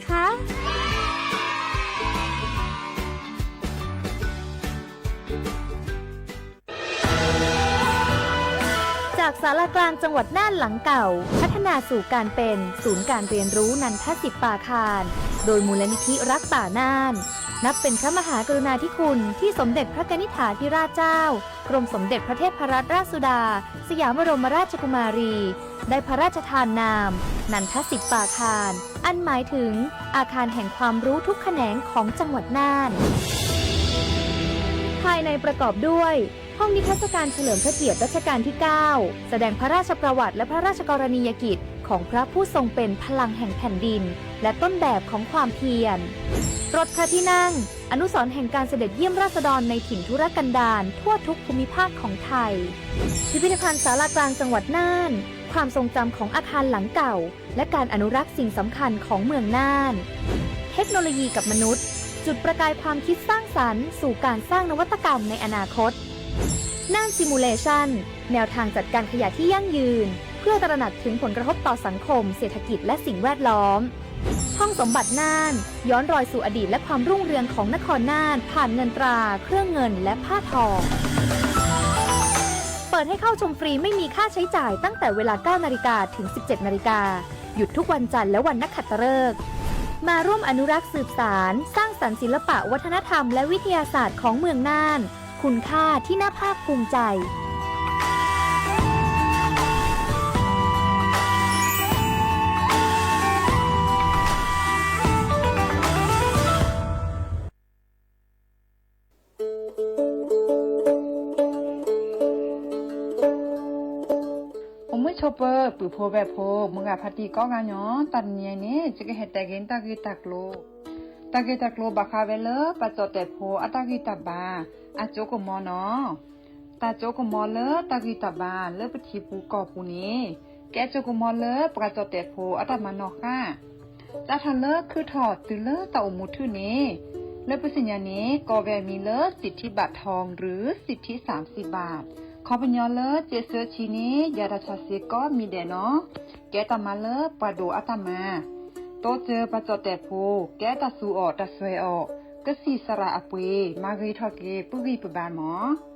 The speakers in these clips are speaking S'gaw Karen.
ค่ะ จากศาลากลางจังหวัดน่านหลังเก่า พัฒนาสู่การเป็นศูนย์การเรียนรู้นันทสิปปาคาร โดยมูลนิธิรักป่าน่าน นับเป็นพระมหากรุณาธิคุณที่สมเด็จพระกนิษฐาธิราชเจ้า กรมสมเด็จพระเทพรัตนราชสุดา สยามบรมราชกุมารี ได้พระราชทานนาม นันทสิปปาคาร อันหมายถึงอาคารแห่งความรู้ทุกแขนงของจังหวัดน่าน ภายในประกอบด้วย ห้องนิทรรศการเฉลิมพระเกียรติรัชกาลที่ เก้า แสดงพระราชประวัติและพระราชกรณียกิจของพระผู้ทรงเป็นพลังแห่งแผ่นดิน และต้นแบบของความเพียร รถพระที่นั่ง อนุสรณ์แห่งการเสด็จเยี่ยมราษฎรในถิ่นทุรกันดารทั่วทุกภูมิภาคของไทย พิพิธภัณฑ์ศาลากลางจังหวัดน่าน ความทรงจำของอาคารหลังเก่า และการอนุรักษ์สิ่งสำคัญของเมืองน่าน เทคโนโลยีกับมนุษย์ จุดประกายความคิดสร้างสรรค์สู่การสร้างนวัตกรรมในอนาคต น่าน Simulation แนวทางจัดการขยะที่ยั่งยืน เพื่อตระหนักถึงผลกระทบต่อสังคม เศรษฐกิจ และสิ่งแวดล้อม ห้องสมบัติน่าน ย้อนรอยสู่อดีตและความรุ่งเรืองของนครน่าน ผ่านเงินตรา เครื่องเงิน และผ้าทอง เปิดให้เข้าชมฟรีไม่มีค่าใช้จ่ายตั้งแต่เวลา เก้านาฬิกา ถึง สิบเจ็ดนาฬิกา หยุดทุกวันจันทร์และวันนักขัตฤกษ์ มาร่วมอนุรักษ์สืบสาน สร้างสรรค์ศิลปะวัฒนธรรมและวิทยาศาสตร์ของเมืองน่าน คุณค่าที่น่าภาคภูมิใจ အိၣ်မုာ်ဆိးပၢၤ ပုၢ်ဖိဝဲၢ်ဖိ မုၢ်ဂၤဖါတံၢ်ကိးဂၤညီ တနံၤအံၤန့ၣ် ယကဟဲတဲက့ၤတၢ်ဂ့ၢ်တၢ်ကျိၤ, တၢ်ဂ့ၢ်တၢ်ကျိၤဘၣ်ဃးဝဲလၢ ပှၤကၠီၣ်တဲာ်ဖိအတၢ်ဂံၢ်တၢ်ဘါ အစိကမီၤနီၤ. တၢ်စိကမီၤလၢတၢ်ဂံၢ်တၢ်ဘါ လၢပထံပူၤကီၢ်ပူၤန့ၣ် ကဲစိကမီၤလၢပှၤကၠီၣ်တဲာ်ဖိအတၢ်မၤနီၣ်ဃါ စးထီၣ်လၢခုထီၣ်တုၤလၢတၢ်အိၣ်မူထူၣ်န့ၣ် လၢပသ့ၣ်ညါန့ၣ် ကိးဝဲအမံၤလၢ สิทธิบัตรทอง หรือ สิทธิสามสิบบาท ခီပညီလၢ စ့းစၢဆံန့ၣ် ယၤတၢ်ဆၣ်စ့ကိးမံၤဒဲးနီၤ. ကဲတၢ်မၤလၢပှၤဒိၣ်အတၢ်မၤ, တိစၢၤပှၤကၠီၣ်တဲာ်ဖိ, ကဲတၢ်သူအီၤတၢ်စွဲအီၤ, ကစံၣ်စရၣ်အပှ့ၤ, မၤဂ့ၤထီၣ်က့ၤ ပုၢ်ဂံၢ်ပဘါမး.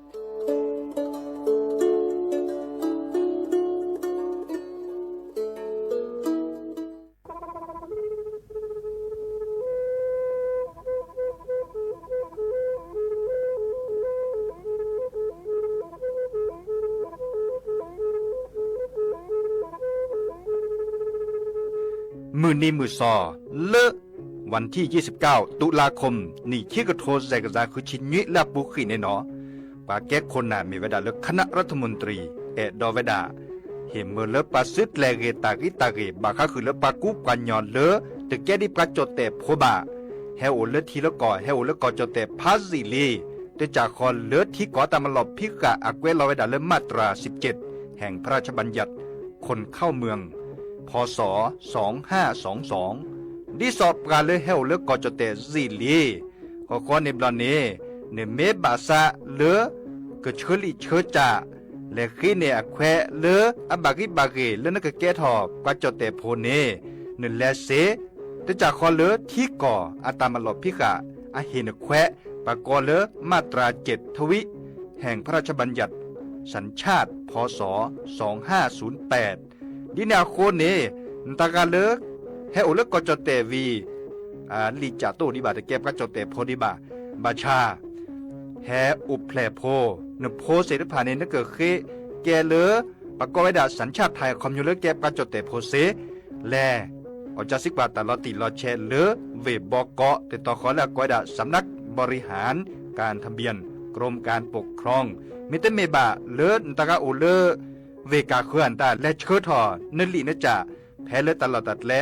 မုၢ်နံၤမုၢ်သီ လၢ วันที่ยี่สิบเก้า ตุลาคม နံၣ်ခံကထိ စဲးကစၢ်ဃုဆံနွံလၢအပူၤဃံးန့ၣ်နီၤ, ပှၤကဲခိၣ်နၢ်မ့ၢ်ဝဲဒၣ်လၢ คณะรัฐมนตรี အဲၣ်ဒိးဝဲဒၣ် ဟ့ၣ်မၢလၢပှၤစုကျဲၤဂ့ၤတၢ်ဂံၢ်တၢ်ဂ့ၤ ဘၣ်ဃးဃုာ်လၢပှၤကူပှၤကညီလၢ တကဲဒ်ပှၤကၠီၣ်တဲာ်ဖိဘၣ်, ဟဲအိၣ်လၢထံလၢကီၢ် ဟဲအိၣ်လၢကီၢ်ကၠီၣ်တဲာ်ဖးယံာ်လံ, တကးဃီလၢထံကီၢ်တၢ်မၤလီၢ်ဖံးဃာ်အကွဲးလီၤဝဲဒၣ်လၢ มาตราสิบเจ็ด แห่งพระราชบัญญัติคนเข้าเมือง พ.ศ. สองห้าสองสอง ဒ်သိးပှၤလၢဟဲအိၣ်လၢကီၢ်ကၠီၣ်တဲာ်ယံာ်လံ, ဃီဃီန့ၣ်ဘျီန့ၣ် နမ့ၢ်ဘၣ်ဆၣ်လၢ ကဆၢလံာ်ဆၢစၢ် လဲၤဃ့န့ၢ်အခွဲးလၢအဘၣ်ဂံၢ်ဘၣ်ဂ့ၤလၢနကကဲထီၣ်ပှၤကၠီၣ်တဲာ်ဖိန့ၣ် နလဲၤစ့, တကးဃီလၢထံကီၢ်အတၢ်မၤလီၢ်ဖံးဃာ် အဟ့ၣ်နခွဲး ပှၤကိးလၢ มาตราเจ็ดทวี แห่งพระราชบัญญัติสัญชาติ พ.ศ. สองห้าศูนย์แปด ဒ်န့ၣ်အဃိန့ၣ် နတဂၤလၢ ဟဲအိၣ်လၢကီၢ်ကၠီၣ်တဲာ်ဝံၤ လံာ်ကၠးတအိၣ်ဒံးဘၣ် တကဲပှၤကၠီၣ်တဲာ်ဖိဒံးဘၣ်, ဘၣ်ဆၣ် ဟဲအိၣ်ဖျဲၣ်ဖိ, နဖိသ့ၣ်တဖၣ်န့ၣ် နကဃ့ကဲလၢ ပကိးဝဲဒၣ် สัญชาติไทย အခီပညီလၢကဲပှၤကၠီၣ်တဲာ်ဖိစ့လဲၣ်, အီၣ်ကၠၢစံးကွၢ်တၢ်လီၤတံၢ်လီၤဆဲးလၢ ဝ့ၢ်ဘီကီး တတီၤဃီလၢအကိးဝဲဒၣ် สำนักบริหารการทะเบียนกรมการปกครอง မ့တမ့ၢ်ဘၣ်လၢနတဂၤအိၣ်လၢ ဝ့ၢ်ကၢ်ဃၢၤအတၢ်လဲၤဆှၢထီၣ် နလံာ်နကၠး ဖဲလၢတၢ်လီၢ်တၢ်ကျဲ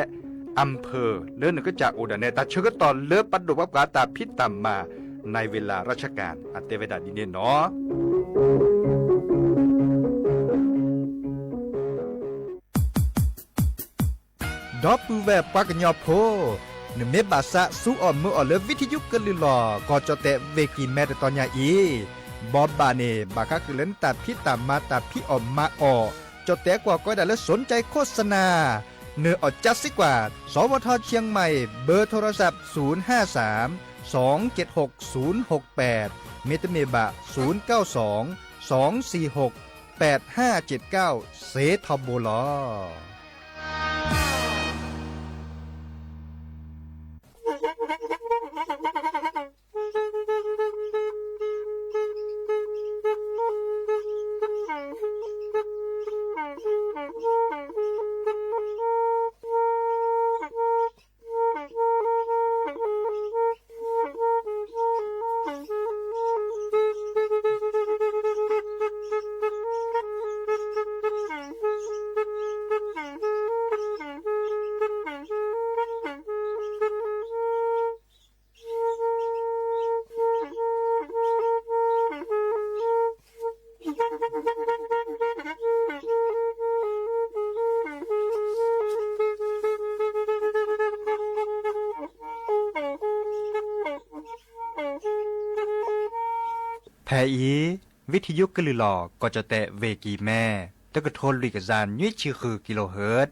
อำเภอ လၢနကစၢ်အိၣ်ဒၣ်နဲ တၢ်ဆၢကတီၢ်လၢပဒိၣ်ပှၤပှၤတၢ်ဖံးတၢ်မၤ ในเวลาราชการ အတဲဝဲဒၣ်ဒ်န့ၣ်နီၤ. ဒီပုၢ်ဝဲၢ်ပှၤကညီဖိ, နမ့ၢ်ဘၣ်ဆၣ်ဆူအီၣ်မၢအီၣ်လၢ ဝံထံယူကလုၢ်လီၢ် ကီၢ်ကၠီၣ်တဲာ်ဝ့ၢ်ကံၢ်မဲတတီၤညါအံၤ, ဘီဘၣ်န့ၣ် ဘၣ်ဃးဃုာ်လၢနတၢ်ဖံးတၢ်မၤ တၢ်ဖံးအီၣ်မၤအီၣ်, ကၠီၣ်တဲာ်ကွၢ်ကိးဝဲဒၣ်လၢ สนใจโฆษณา နၢ်အီၣ်ကၠၢစ့ကွၢ် สวท.เชียงใหม่ เบอร์โทรศัพท์ ศูนย์ห้าสาม สองเจ็ดหก ศูนย์หกแปด မ့တမ့ၢ်ဘၣ် ศูนย์เก้าสอง สองสี่หก แปดห้าเจ็ดเก้า စ့ထီဘိလီၤ. ဖဲအံၤ ဝံထံယိကလုၢ်လီၤ ကီၢ်ကၠီၣ်တဲၣ် ဝ့ၢ်ကံၤမဲ တကထိလွံၢ်ကယၤနွံဆံဃုကံလိဟၢၣ်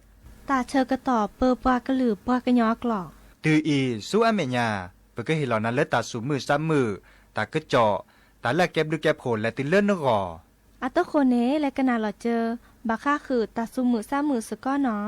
တၢ်ဆၢကတီၢ်ပၢပှၤကလုာ်ပှၤကညီအကျိာ် တုၤအံၤဆူအမဲာ်ညါ ပကဟ့ၣ်လီၤနၤလၢတၢ်သူၣ်မုာ်သးမုာ် တၢ်ကစီၣ် တၢ်လၢအကဲဘျုးကဲဖှိၣ်လဲၤတုၤလၢနဂီၢ် အတဃိန့ၣ် လဲၤကနၣ်လီၤစၢၤ ဘၣ်ဃးဃုာ်တၢ်သူၣ်မုာ်သးမုာ်စ့ၢ်ကီးနီၤ.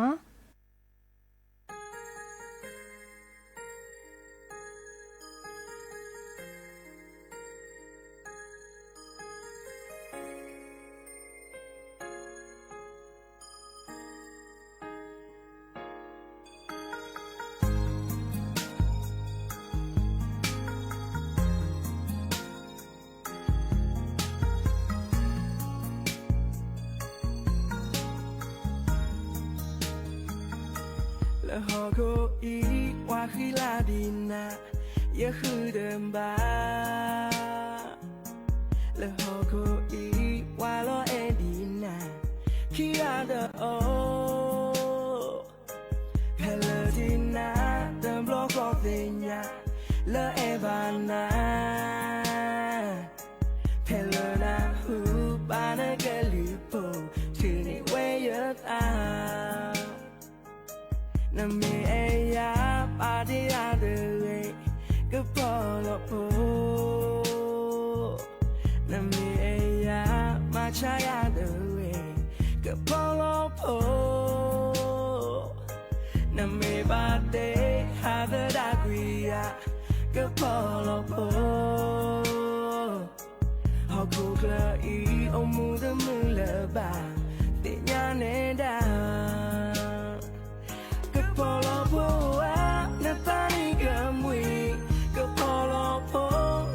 လၢဟီၣ်ခိၣ်အံၤ ပှၤဃံလၤဒံးနၤ ယဃုတဘၣ် လၢဟီၣ်ခိၣ်အံၤ ပှၤလီၤအဲၣ်ဒံးနၤ ခံဂၤတအိၣ် ဖဲလၢဒံးနၤ တဘျီဃီသ့ၣ်ညါ လၢအဲၣ်ဘၣ်နၤ ဖဲလၢနၢ်ဟူဘၣ်နကလုၢ်ဖိ ထုးန့ၢ်ဝဲယသး နမ့ၢ်အဲၣ်ယၤ ပာ်တ့ၢ်ယၤတဂ့ၤ ကပီၤလီၤဖိ နမ့ၢ်အဲၣ်ယၤ မၤဆါယၤတဂ့ၤ ကပီၤလီၤဖိ နမ့ၢ်ဘၣ်တ့ၢ် ဟးသဒၣ်ကွံာ်ယၤ ကပီၤလီၤဖိ ဟီၣ်ခိၣ်ချၢအံၤ အိၣ်မူတမုာ်လၢၤဘၣ် သ့ၣ်ညါနဲဒၣ် ကပီၤလီၤဖိဧၢ နသးနံၤကမှံၤ ကပီၤလီၤဖိ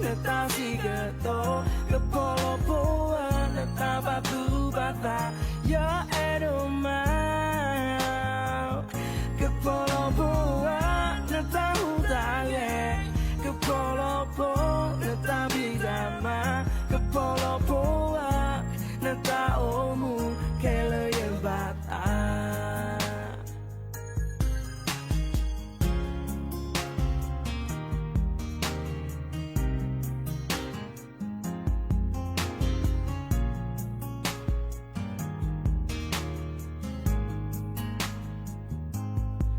နသးဆံးကသီ ကပီၤလီၤဖိဧၢ နသးဘၣ်သူၣ်ဘၣ်သး ယအဲၣ်ဒိးမး ကပီၤလီၤဖိဧၢ နသးဟူးသးဂဲၤ ကပီၤလီၤဖိ နသးဖံးတၢ်မၤ ကပီၤလီၤဖိဧၢ နသးအိၣ်မူခဲလၢာ်ယဘၣ်သး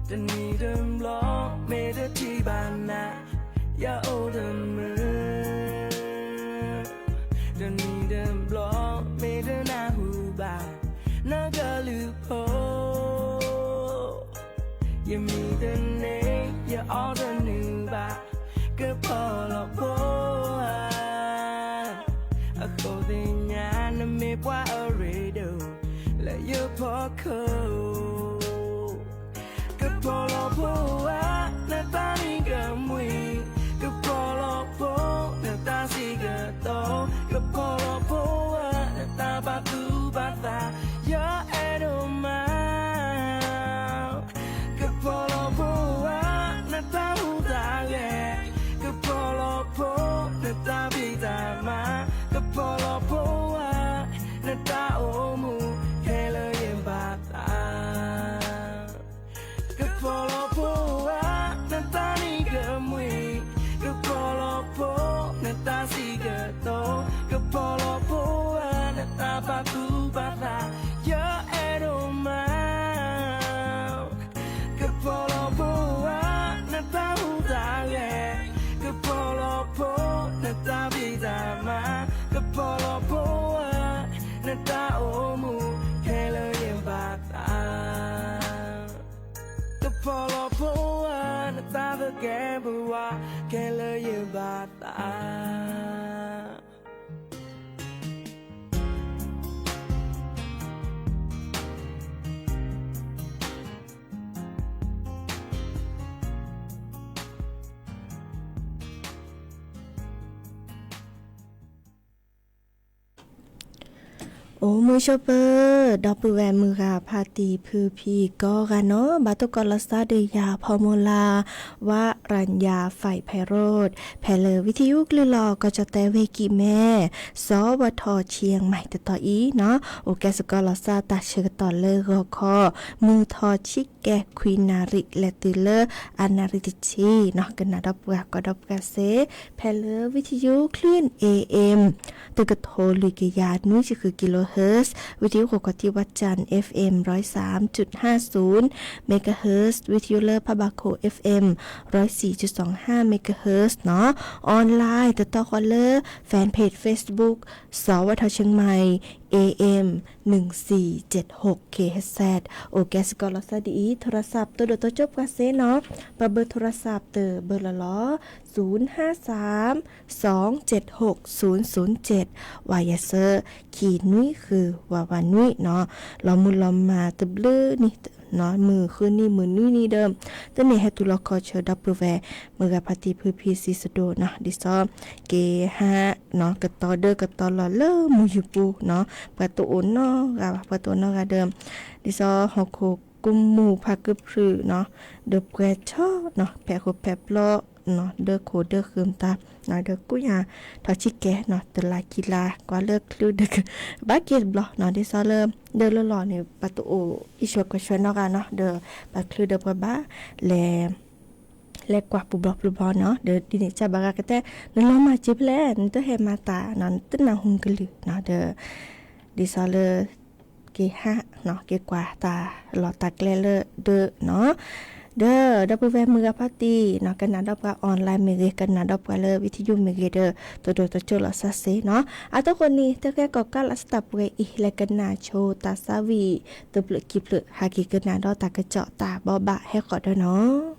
တနံၤတဘျီ မ့ၢ်တထံၣ်ဘၣ်နၤ ယအိၣ်တမုာ် တနံၤတဘျီ မ့ၢ်တနၢ်ဟူဘၣ် နကလုၢ်ဖိ ယမံတန့ၢ် ယအီၣ်တနုာ်ဘၣ် ကပီၤလီၤဖိဧၢ အဃိသ့ၣ်ညါ နမ့ၢ်ပှၤအရ့ဒိၣ် လၢယဖီခိၣ် ကပီၤလီၤဖိဧၢ နသးနံၤကမှံၤ ကပီၤလီၤဖိ နသးဆံးကသီ ကပီၤလီၤဖိဧၢ နသးဘၣ်သူၣ်ဘၣ်သး ယအဲၣ်ဒိးမး ကပီၤလီၤဖိဧၢ နသးဟူးသးဂဲၤ ကပီၤလီၤဖိ နသးဖံးတၢ်မၤ ကပီၤလီၤဖိဧၢ နသးအိၣ်မူခဲလၢာ်ယဘၣ်သး ကဲဘဝ ကဲလၢယဘၣ်သး အိၣ်မုာ်ဆိးပၢၤ ဒီပုၢ်ဝဲၢ်မုၢ်ဂၤဖါတံၢ်ဖုဖံကိးဂၤနီၤ, ဘၣ်တိၢ်ကီးလီၤသးဒီးယၤဖီမီၤလၤ ဝရံယၤ ဖဲးဖဲးရိး ဖဲလၢဝံထံယုကလုၢ်လီၤ ကီၢ်ကၠီၣ်တဲၣ်ဝ့ၢ်ကံၣ်မဲ စီၤဝၤထီၣ်ဆံမံၤတတီၤအံၤနီၤ, အိၣ်ကဲစ့ၢ်ကီးလီၤသးတၢ်ဆၢကတီၢ်လၢဂီၤခီ မုၢ်ထီၣ်ဆံကဲခွံနၣ်ရံၣ် လဲၤတုၤလၢအနၣ်ရံၣ်တဆံနီၤ, ကနၣ်ဒီပုၢ်ဝဲၢ်ကိးဒီပုၢ်ဝဲၢ်စ့ၢ် ဖဲလၢဝံထံယုကလုၢ် AM တကထိလွံၢ်ကယၤနွံဆံဃု kilohertz, ဝံထံယုဃိာ်ခီၣ်ထံးဝးကၠၣ် FM ร้อยสามจุดห้าศูนย์ megahertz, ဝံထံယုလၢဖးဘၣ်ခိၣ် FM ร้อยสี่จุดสองห้า megahertz နီၤ, online တတီဃီလၢ fanpage Facebook စီၤဝဲထီၣ်ဆၢၣ်မဲး AM หนึ่งสี่เจ็ดหก kilohertz, အိၣ်ကဲစ့ၢ်ကီးလီၤသးဒ်အံၤ, โทรศัพท์ တဒိၣ်တကၠိၣ်ပှၤစ့ၢ်နီၤ, ပဘၢ โทรศัพท์ တဘၢလီၤလီၤ, ศูนย์ห้าสาม สองเจ็ดหก ศูนย์ศูนย์เจ็ด ဝါယဲၢ်ဆၢ ခံနွံဃု ဝးဝးနွံနီၤ, လီၤမုၢ်လီၤမၢ်တဘျုးနံၣ် မုၢ်ဃုနံၣ်မုၢ်နွံနံၣ်ဒီး တန့ၢ်ဟဲတုၤလီၤခီဆၢဒီပုၢ်ဝဲၢ် မုၢ်ဂၤဖါတံၢ်ဖုဖံစံးစဒိၣ်နီၤ, ဒ်သိး က့ၤဟးနီၤ ကတီၤဒၢကတီၤလီၤလၢမုၢ်ယူၤပူၤနီၤ, ပှၤတအိၣ်နီတဂၤဘၣ် ပှၤတအိၣ်နီတဂၤဒီး ဒ်သိးဟီၣ်ခိၣ်ကမူၣ်ဖးကဖုနီၤ, ဒီးပှဲၤဆီနီၤ ဖဲးဃိၣ်ဖဲးပျီနီၤ ဒၢခိၣ်ဒၢဃုာ်မတၤနီၤ ဒီးကူညၣ်ထီၣ်ဆံကဲနီၤ တလါခံလါ ကွၢ်လၢချုးဒီး ဘၣ်က့ၤတဘျီနီၤ, ဒ်သိးလၢ ဒၢလၢလီၢ်န့ၣ် ပှၤတအိၣ်အံၣ်ဆှၢကီၢ်ဆှၢနီတဂၤနီၤ, ဒီးပှၤချုးဒီးပှၤဘၣ် လဲၤ လဲၤကွၢ်ပူၤဘျီပူၤဘျီနီၤ, ဒီးဒ်န့ၣ် ကဘၣ်ဂၤကတဲ နလီၤမၢ်စ့ၢ်ဖဲလဲၣ် နတဟဲမၤတၢ်နီၤ နတနၢ်ဟူကလုၢ်နီၤ, ဒီး ဒ်သိးလၢ က့ၤဟးနီၤ က့ၤကွၢ်တၢ်လီၢ်တၢ်ကျဲလၢဒၢနီၤ, ဒီး ဒီပုၢ်ဝဲၢ်မုၢ်ဂၤဖါတံၢ်နီၤ ကနၣ်ဒီးပှၤ online မ့ၢ်ဂ့ၤ ကနၣ်ဒီးပှၤလၢဝံထံယုမ့ၢ်ဂ့ၤဒီး တဒိၣ်တကၠိၣ်လီၤသးစ့ၢ်နီၤ, အတဃိန့ၣ် တၢ်ကဲကီၢ်ကးလီၤစတၢ်ပှဲၤအံၤ လဲၤကနၣ်ဆိတၢ်သးဝံၣ် တဖျၢၣ်ခံဖျၢၣ် ဟဲက့ၤကနၣ်ဒီးတၢ်ကစီၣ်တၢ်ဘိးဘၣ်ဟဲဃီၤဒီးနီၤ.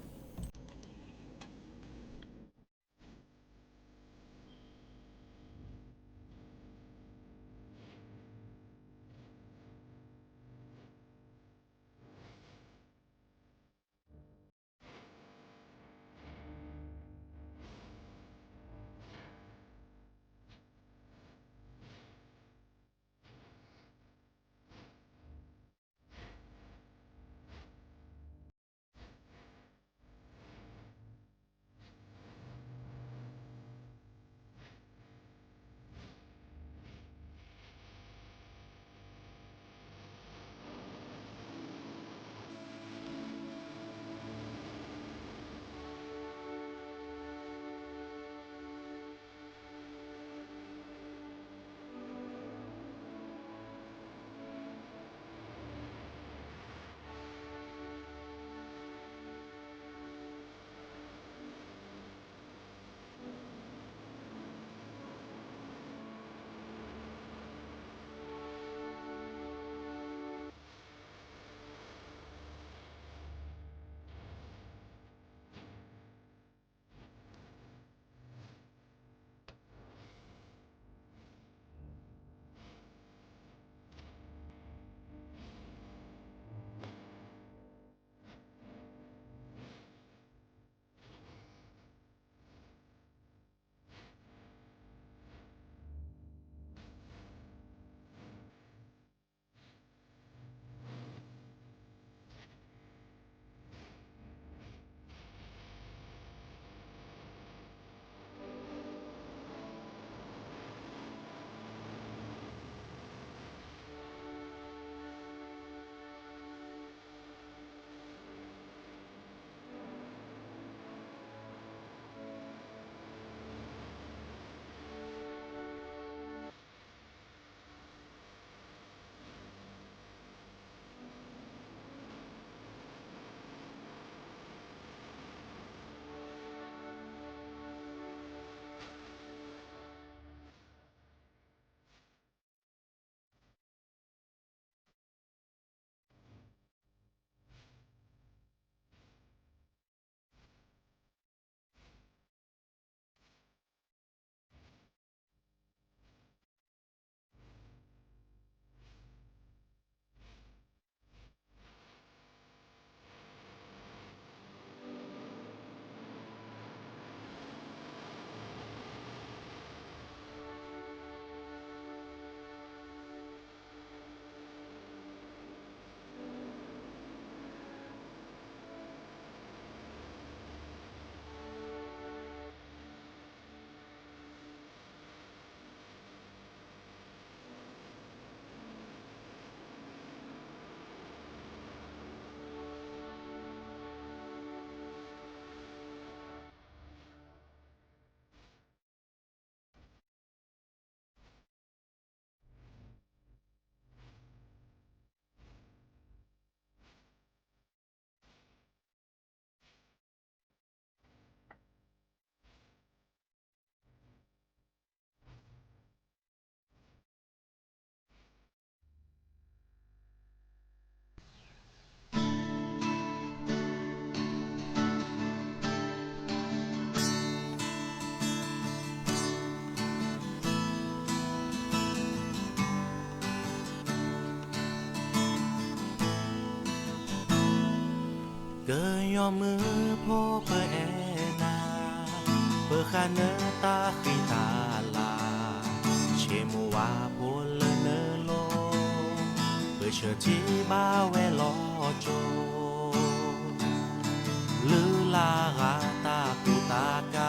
ကညီမုၣ်ဖိပအဲၣ်နၤ, ပဃၣ်နတၢ်ဃံတၢ်လၤ, ဆ့မိၢ်ဝါဖိလၢနလိၤ, ပဆၢထံဘၣ်ဝဲလီၤကၠိ, လုၢ်လၢ်ဂၤတၢ်ကူတၢ်ကၤ,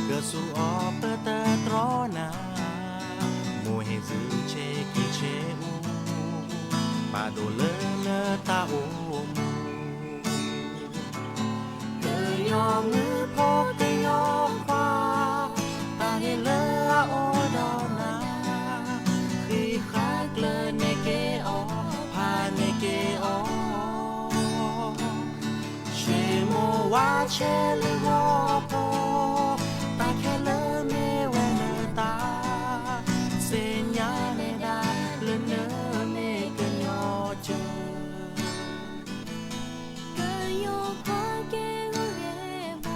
ကစူၢ်အီၤပတတြီနၤ, မိၢ်ဟ့ၣ်သုဆ့ကံဆ့အူ, ပာ်ဒိၣ်လၢနတၢ်အိၣ်မူ ကညီမုၣ်ဖိကညီခွါ, တၢ်ဂ့ၤလၢအအိၣ်ဒီးနၤ, ဃံးဃာ်ကျၢၤန့ၢ်က့ၤအီၤ, ဖးန့ၢ်က့ၤအီၤ, ဆ့မိၢ်ဝါဆ့လုၢ်ဂီၤဖိ, တၢ်ခဲလၢာ်မ့ၢ်ဝဲနတၢ်, သ့ၣ်ညါနဲဒၣ်လၢနမ့ၢ်ကညီကၢၢ် ကညီခွါက့ၤဂီၤဂ့ၤဘၣ်,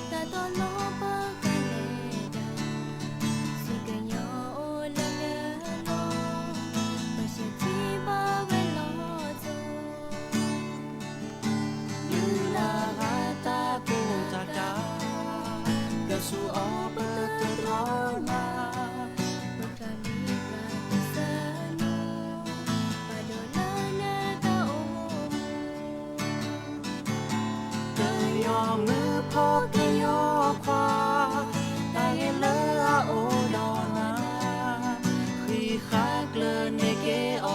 တၢ်တီလီၤပဃၣ်နဲဒၣ်, စံးကညီအိၣ်လၢနလိၤ, ပဆၢထံဘၣ်ဝဲလီၤကၠိ, လုၢ်လၢ်ဂၤတၢ်ကူတၢ်ကၤ, ကစူၢ်အီၤပတတြီနၤ, ပဃၣ်မံၤပှၤကစၢ်နၤ, ပာ်ဒိၣ်လၢနတၢ်အိၣ်မူ ကညီမုၣ်ဖိကညီခွါ, တၢ်ဂ့ၤလၢအအိၣ်ဒီးနၤ, ဃံးဃာ်ကျၢၤန့ၢ်က့ၤအီၤ,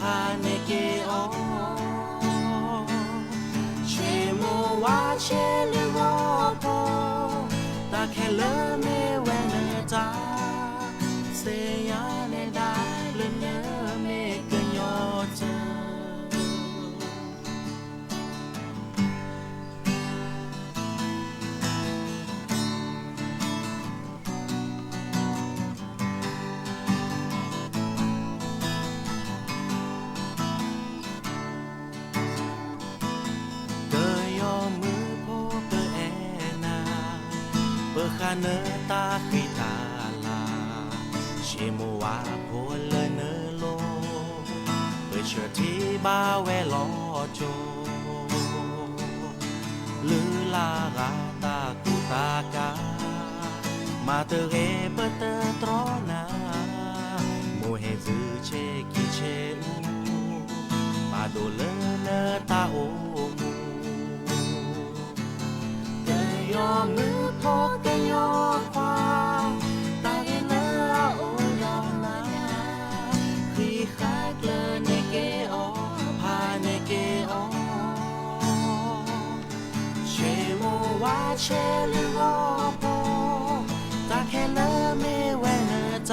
ဖးန့ၢ်က့ၤအီၤ, ဆ့မိၢ်ဝါဆ့လုၢ်ဂီၤဖိ, တၢ်ခဲလၢာ်မ့ၢ်ဝဲနတၢ်, သ့ၣ်ညါနဲဒၣ်လၢနမ့ၢ်ကညီကၢၢ် ကညီမုၣ်ဖိပအဲၣ်နၤ, ပဃၣ်နတၢ်ဃံတၢ်လၤ, ဆ့မိၢ်ဝါဖိလၢနလိၤ, ပဆၢထံဘၣ်ဝဲလီၤကၠိ, လုၢ်လၢ်ဂၤတၢ်ကူတၢ်ကၤ, မၤတဂ့ၤပတတြီနၤ, မိၢ်ဟ့ၣ်သုဆ့ကံဆ့အူ, ပာ်ဒိၣ်လၢနတၢ်အိၣ်မူ ကညီမုၣ်ဖိကညီခွါ, တၢ်ဂ့ၤလၢအအိၣ်ဒီးနၤ, ဃံးဃာ်ကျၢၤန့ၢ်က့ၤအီၤ, ဖးန့ၢ်က့ၤအီၤ, ဆ့မိၢ်ဝါဆ့လုၢ်ဂီၤဖိ, တၢ်ခဲလၢာ်မ့ၢ်ဝဲနတၢ်,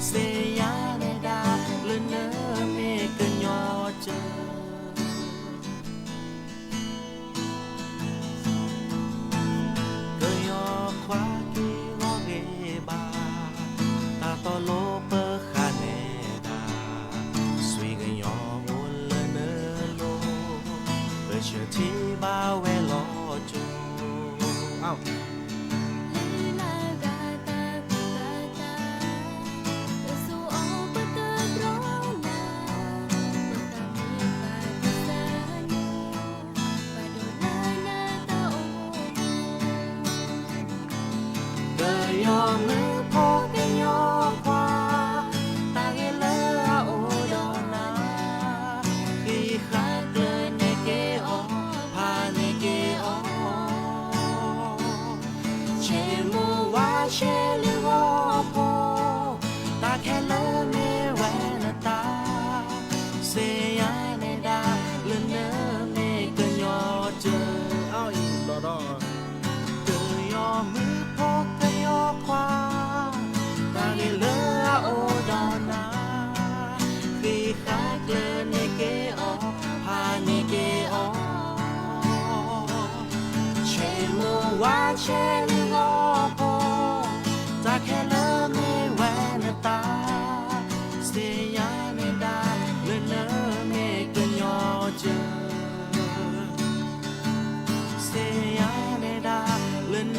သ့ၣ်ညါနဲဒၣ်လၢနမ့ၢ်ကညီကၢၢ် ကညီခွါက့ၤဂီၤဂ့ၤဘၣ်, တၢ်တီလီၤပဃၣ်နဲဒၣ်, စံးကညီအိၣ်လၢနလိၤ, ပဆၢထံဘၣ်ဝဲလီၤကၠိ, လုၢ်လၢ်ဂၤတၢ်ကူတၢ်ကၤ, ကစူၢ်အီၤပတတြီနၤ, ပဃၣ်မံၤပှၤကစၢ်နၤ, ပာ်ဒိၣ်လၢနတၢ်အိၣ်မူ ကညီမုၣ်ဖိကညီခွါ, တၢ်ဂ့ၤလၢအအိၣ်ဒီးနၤ, ဃံးဃာ်ကျၢၤန့ၢ်က့ၤအီၤ, ဖးန့ၢ်က့ၤအီၤ, ဆ့မိၢ်ဝါဆ့လုၢ်ဂီၤဖိ, တၢ်ခဲလၢာ်မ့ၢ်ဝဲနတၢ်, သ့ၣ်ညါနဲဒၣ်လၢနမ့ၢ်ကညီကၢၢ် အီၣ်အံၤဘျီဒီး ကညီမုၣ်ဖိကညီခွါ, တၢ်ဂ့ၤလၢအအိၣ်ဒီးနၤ, ဃံးဃာ်ကျၢၤန့ၢ်က့ၤအီၤ, ဖးန့ၢ်က့ၤအီၤ, ဆ့မိၢ်ဝါဆ့လုၢ်ဂီၤဖိ, တၢ်ခဲလၢာ်မ့ၢ်ဝဲနတၢ်, သ့ၣ်ညါနဲဒၣ်လၢနမ့ၢ်ကညီကၢၢ် သ့ၣ်ညါနဲဒၣ်လၢန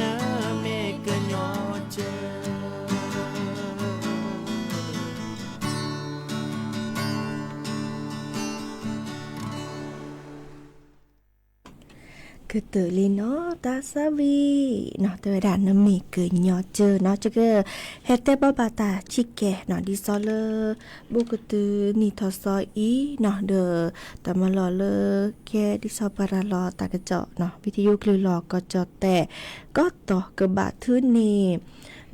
မ့ၢ်ကညီကၢၢ် ကတၢၢ်လံနီၤ တၢ်သးဝံၣ်နီၤ တဲဝဲဒၣ်နမ့ၢ်ကညီကၢနီၤ ကဟဲတဲဘၣ်ဘၣ်တၢ်ဆံးကဲနီၤ ဒ်သိးလၢ ဘူးကတုၤနံၣ်ထီၣ်သီအံၤနီၤ ဒီး တၢ်မၤလီၢ်လၢ ကဲဒ်သိးပှၤရၤလီၤတၢ်ကစီၣ်နီၤ ဝံထယိကလုၢ်လီၢ်ကီၢ်ကၠီၣ်တဲၣ် ကီၢ်တီၢ်ကဘၣ်ထုးန့ၢ်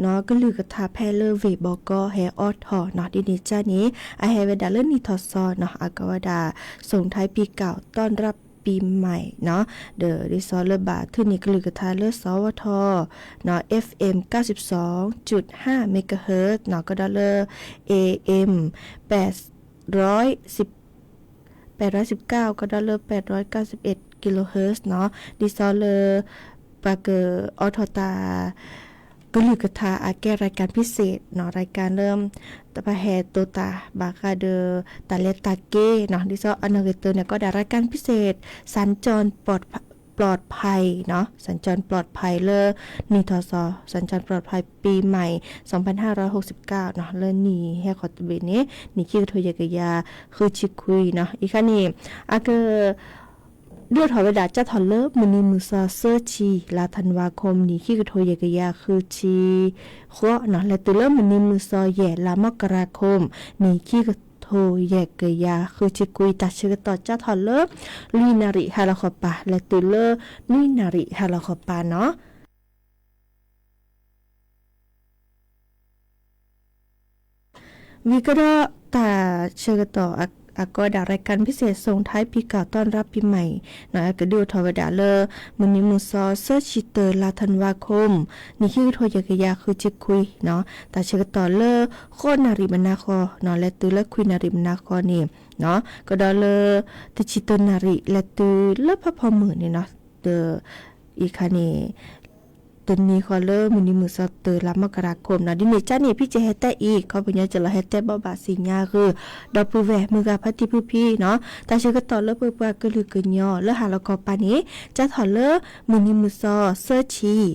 နီၤ ကလုၢ်ကထါဖဲလၢဝ့ၢ်ဘီကီဟဲအိးထီၣ်နီၤ ဒ်န့ၣ်ကါန့ၣ် အဟဲဝဲဒၣ်လၢနံၣ်ထီၣ်သီနီၤ အကီဝဲဒၣ် ส่งท้ายปีเก่า ต้อนรับปีใหม่နီၤ ဒီးဒ်သိးလၢဘၣ်ထုးန့ၢ်ကလုၢ်ကထါလၢ สวท နီၤ เอฟเอ็ม เก้าสิบสองจุดห้าเมกะเฮิรตซ์နီၤ ကဒီးလၢ เอเอ็ม แปด แปดร้อยสิบเก้า ကဒီးလၢ แปดร้อยเก้าสิบเอ็ดกิโลเฮิรตซ์နီၤ ဒ်သိးလၢ ပှၤကအိးထီၣ်တၢ် ကလုၢ်ကထါအကဲ รายการพิเศษနီၤ รายการလၢ တၢ်ပဟဲတိာ်တၢ်ဘၣ်ဃးဒီး တၢ်လဲၤတၢ်က့ၤနီၤ ဒ်သိးအနီၢ်ဂ့ၤတၢ်န့ၣ် ကီးဒၣ် รายการพิเศษ สัญจรปลอดภัยနီၤ สัญจรปลอดภัยလၢ နံၣ်ထီၣ်သီ สัญจรปลอดภัยปีใหม่ สองพันห้าร้อยหกสิบเก้าနီၤ လၢနံၣ်ဟဲခီၣ်တဘ့ၣ်န့ၣ် နံၣ်ခံကထိယဲၢ်ကယၤဃုဆံခွံနီၤ အံၤခါန့ၣ် အက ဒုးအိၣ်ထီၣ်ဝဲဒၣ် ကၠၢ်ထီၣ်လၢမုၢ်နံၤမုၢ်သီ သၢဆံ လါ ธันวาคม နံၣ်ခံကထိယဲၢ်ကယၤဃုဆံဃိးနီၤ လဲၤတုၤလၢမုၢ်နံၤမုၢ်သီ ယဲၢ် လါ มกราคม နံၣ်ခံကထိယဲၢ်ကယၤဃုဆံခွံ တၢ်ဆၢကတီၢ် ကၠၢ်ထီၣ်လၢ လွံၢ်နၣ်ရံၣ်ဟါလီၤခီပၤ လဲၤတုၤလၢ နွံနၣ်ရံၣ်ဟါလီၤခီပၤနီၤ ဝံၤကဒီး တၢ်ဆၢကတီၢ်အကီးဒၣ် รายการพิเศษ ส่งท้ายปีเก่า ต้อนรับปีใหม่နီၤ အကဒုးအိၣ်ထီၣ်ဝဲဒၣ်လၢ မုၢ်နံၤမုၢ်သီ သၢဆံတၢ လါ ธันวาคม နံၣ်ခံကထိယဲၢ်ကယၤဃုဆံခွံနီၤ တၢ်ဆၢကတီၢ်လၢ ဃိးနၣ်ရံၣ်မနၤဃီနီၤ လဲၤတုၤလၢခွံနၣ်ရံၣ်မနၤဃီန့ၣ်နီၤ ကဒီးလၢ တဆံတၢနၣ်ရံၣ် လဲၤတုၤလၢဖးဖီမုၢ်န့ၣ်နီၤ ဒီး အံၤခါန့ၣ် တနံၤဃီလၢမုၢ်နံၤမုၢ်သီ တၢ လါ มกราคมနီၤ ဒ်န့ၣ်ကါန့ၣ် ဖံကၠဲးဟဲတဲအံၤ ခီပညီကလီၤဟဲတဲဘၣ်ဘၣ်စံၣ်ညါဂ့ၤ ဒီပုၢ်ဝဲၢ်မုၢ်ဂၤဖါတံၢ်ဖုဖံနီၤ တၢ်ဆၢကတီၢ်လၢပပှၤကလုာ်ကညီလၢဟါလီၤခီပၤန့ၣ် ကၠၢ်ထီၣ်လၢမုၢ်နံၤမုၢ်သီ သၢဆံ